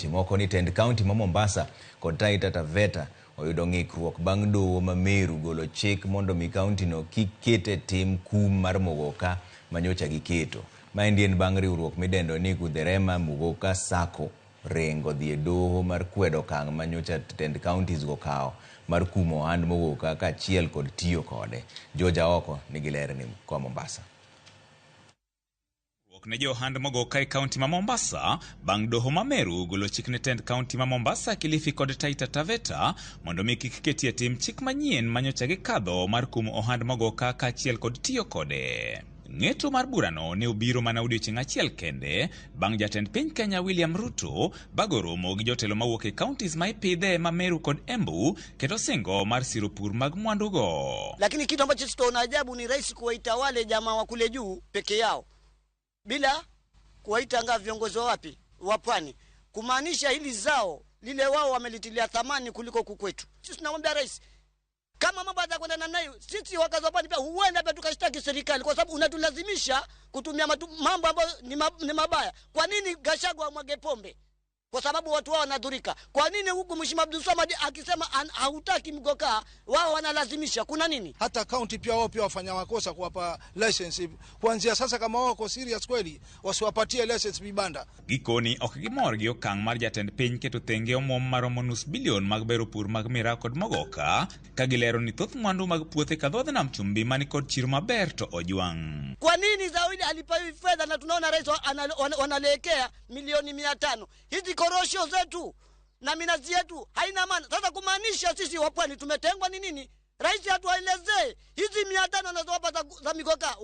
weche moko ni tend kaunti ma Mombasa kod Taita Taveta oyudo ng'ikruok bang' doho ma Meru golo chik mondo mi kauntino kik ket e tim kum mar mugoka manyocha giketo. Maendi en bang' riwruok midendo ni Kutherema Mugoka Sacco ringo dhi e doho mar kwedo okang' ma nyocha tend counties go okawo mar kumo ohand mogoka kaachiel kod tiyo kode. George Aoko nigi ler ni koa Mombasa. Wuok ne jo ohand mogoka e kaunti ma Mombasa bang' doho ma Meru golo chik ne tend kaunti ma Mombasa, Kilifi kod Taita Taveta mondo mi kik ketie tim chik manyien ma nyocha gikadho mar kumo ohand mogoka kaachiel kod tiyo kode. Ng'eto mar burano ne obiro mana odiechieng' achiel kende bang' jatend piny Kenya William Ruto bago romo gi jotelo mawuok e counties ma ipidhe ma Meru kod Embu kendo singo mar siro pur mag mwandugo. Lakini kitu ambacho sisi tunaona ajabu ni rais kuwaita wale jamaa wa kule juu peke yao bila kuwaita nga viongozi wa wapi wa pwani, kumaanisha hili zao lile wao wamelitilia thamani kuliko huku kwetu. Sisi tunamwambia rais kama mambo yatakwenda namna hiyo, sisi wakazi wa pwani pia huenda pia tukashtaki serikali, kwa sababu unatulazimisha kutumia mambo ambayo ni mabaya. Kwa nini Gachagua amwage pombe? Kwa sababu watu wao wanadhurika. Kwa nini huku Mheshimiwa Abdul Samad akisema hautaki mgoka, wao wanalazimisha? Kuna nini? Hata county pia wao pia wafanya makosa kuwapa license. Kuanzia sasa kama wao wako serious kweli, wasiwapatie license vibanda. Gikoni ok gimor gi okang' mar jatend piny keto thenge omwom maromo nus bilion mag bero pur mag miraa kod mogoka, ka gilero ni thoth mwandu mag puothe kadhodh nam chumbi mani kod chiro maber to ojwang'. Kwa nini zao hili alipewi fedha na tunaona rais wanalekea milioni 500? Hizi korosho zetu na minazi yetu haina maana. Sasa kumaanisha sisi wa pwani tumetengwa ni nini? Rais atuelezee hizi 500 anazowapa za migoka,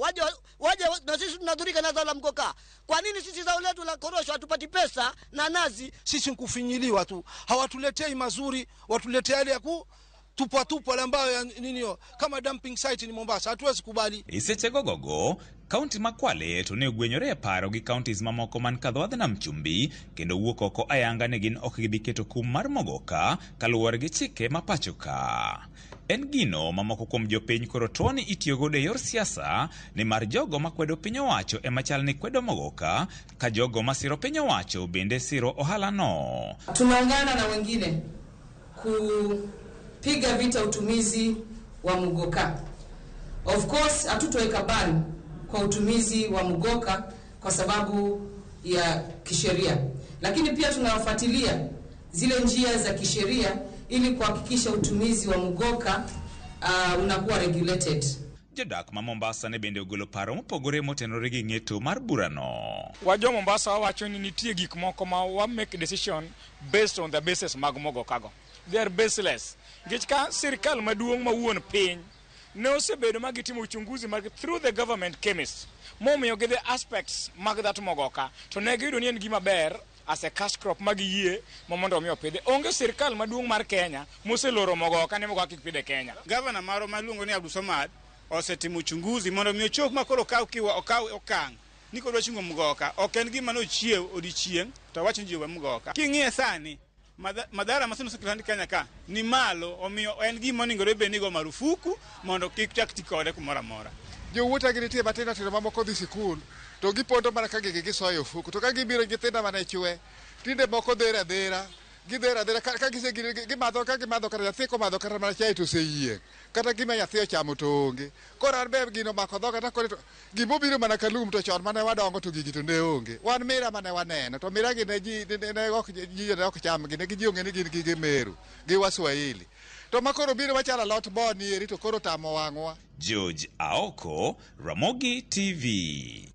waje na sisi tunadhurika na zao la mgoka. Kwa nini sisi zao letu la korosho hatupati pesa na nazi? Sisi nkufinyiliwa tu, hawatuletei mazuri, watuletea yale ya ku tupwa tupwa ambayo ya nini hiyo, kama dumping site ni Mombasa, hatuwezi kubali. E gogogo, kaunti ma Kwale to ne ogwenyore e paro gi counties mamoko man kadhodh nam chumbi kendo wuok oko ayanga ni gin ok gibi keto kum mar mogoka kaluwore gi chike ma pacho ka. En gino ma moko kuom jopiny koro tuo ni itiyo godo e yor siasa nimar jogo makwedo piny owacho ema chal ni kwedo mogoka ka jogo masiro piny owacho bende siro ohala no. Tunaungana na wengine kupiga vita utumizi wa mugoka. Of course hatutoweka ban kwa utumizi wa mugoka kwa sababu ya kisheria, lakini pia tunafuatilia zile njia za kisheria ili kuhakikisha utumizi wa mugoka unakuwa regulated. Jodak ma Mombasa ne bende ogolo paro mopogore motenore gi ng'eto mar burano. Wajo Mombasa wawacho ni nitie gik moko ma wa make decision based on the basis mag mogokago. They are baseless. Nikech ka sirikal maduong' ma wuon piny ne osebedo ma gitimo uchunguzi mag through the government chemist momiyo gi the aspects mag that mogoka to ne giyudo ni en gima ber as a cash crop ma giyie ma mondo mi opidhe. Onge sirikal maduong' mar Kenya moseloro mogoka ni mogoka kik pidhe Kenya. Gavana marwa maluongo ni Abdul Samad osetimo uchunguzi mondo mi ochop ma koro okaw kiwa okaw okang' ni kodwa chungo mgoka ok en gima nochiew odiochieng' to wach ni ji owe mgoka. King'iye sani madhara ma osekelo Kenya ka ni malo, omiyo en gima onengore bed ni go marufuku mondo kik chak ti kode kumoro amora. Jowuotha gi nitie matindo tindo mamoko dhi sikul to gipondo mana ka gigi gisoyo e ofuku, to ka gibiro nyithindo mana chwe tinde moko dhero adhera, gidhero adhera ka gise gimadho ka gimadho kata nyathi komadho kata mana chai to oseyieng', kata gima nyathi ochamo to onge. Koro an be gino omako dhoga to akone to gimobiro mana ka lum, to chon mane wadongo to gigi to ne onge. Wan mira mane waneno to mira gi ne ji ne ok ji ne ok cham gi, ne ji ong'e ni gin gige Meru gi Waswahili. To ma koro biro machalo alot bo ni eri to koro tamo wang'wa. George Aoko, Ramogi TV.